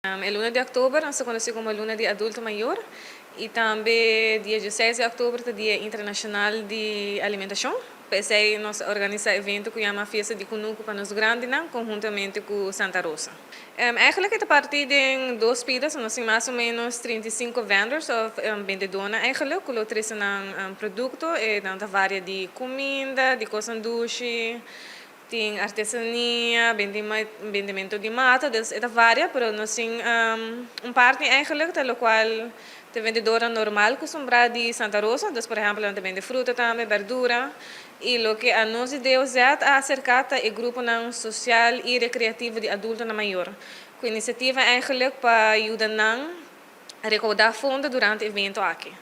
E luna di october nos ta conoci como luna di adulto mayor y tambe dia 16 di october ta Dia Internacional di Alimentacion. P'esey nos a organisa evento cu yama Fiesta di Cunucu pa nos grandinan conhuntamente cu Santa Rosa. Eigenlijk e ta parti den dos pida, so nos tin mas o menos 35 vendors of bendedonan eigenlijk cu lo trece nan producto, e nan ta varia di cuminda, di cosnan dushi, tin artesania, bendimento di mata, dus e ta varia, pero nos tin un parti eigenlijk ta locual ta vendedornan normal custumbra di Santa Rosa, dus por ehempel nan ta bende fruta tambe, berdura, y loke anos di DOZ a acerca ta e gruponan social y recreativo di adultonan mayor, cu iniciativa eigenlijk pa yuda nan recauda fondo durante e evento aki.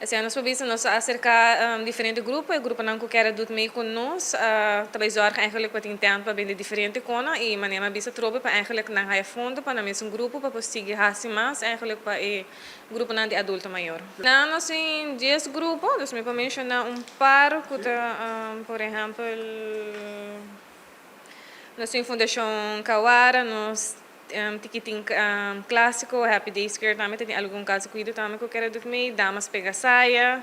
Asina nos por bisa nos a acerca diferente grupo, e gruponan cu kier a doet mee cu nos, ta bay zorg eigenlijk pa tin tent pa bende diferente cona y manera mi a bisa trobe pa eigenlijk nan haya fondo pa nan mesun grupo pa por sigui haci mas eigenlijk pa e gruponan di adulto mayor. Nan nos tin 10 grupo, dus mi por menciona un par cu ta, por ehempel, nos tin Fundacion Kawara, nos Tiki tin Clasico, Happy Days Care tambe ta tin algun caso cuido tambe cu kier a doet mee, Damas Pegasaya,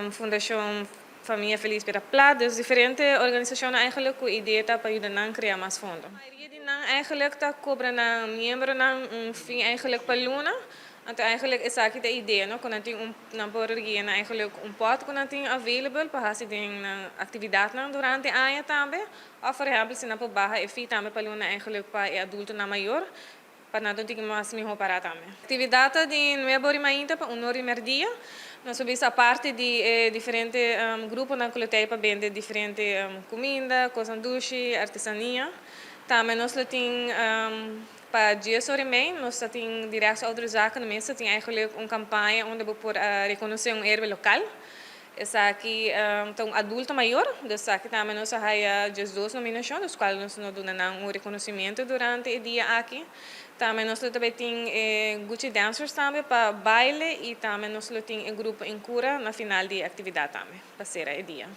Fundacion Famia Feliz Pera Plat, dus diferente organisacionnan eigenlijk cu idea ta pa yuda nan crea mas fondo. Mayoria di nan eigenlijk ta cobra nan miembronan un fee eigenlijk pa luna, anto eigenlijk esaki ta e idea, no, cu nan tin un nan por yena eigenlijk un pot cu nan tin available pa haci den nan actividadnan durante aña tambe. Of por ehempel si nan por baha e fee tambe pa luna eigenlijk pa e adultonan mayor pa nan ta un tiki mas miho para tambe. Actividad ta di 9 or mainta pa 1 or di merdia. Nos a bisa aparte di e diferente gruponan cu lo tey pa bende diferente cuminda, cosnan dushi, artesania. Tambe nos lo tin pa 10 or y mei nos ta tin Directie Oudere Zaken mes tin eigenlijk un campaña unda bo por reconoce un héroe local. Esaki ta un adulto mayor, dus esaki tambe nos a haya 12 nominacion, dus cual nos lo duna nan un reconocimento durante e dia aki. Tambe nos lo tambe tin Gucci Dancers tambe pa baile y tambe nos lo tin e grupo Encura na final di actividad tambe, pa cera e dia.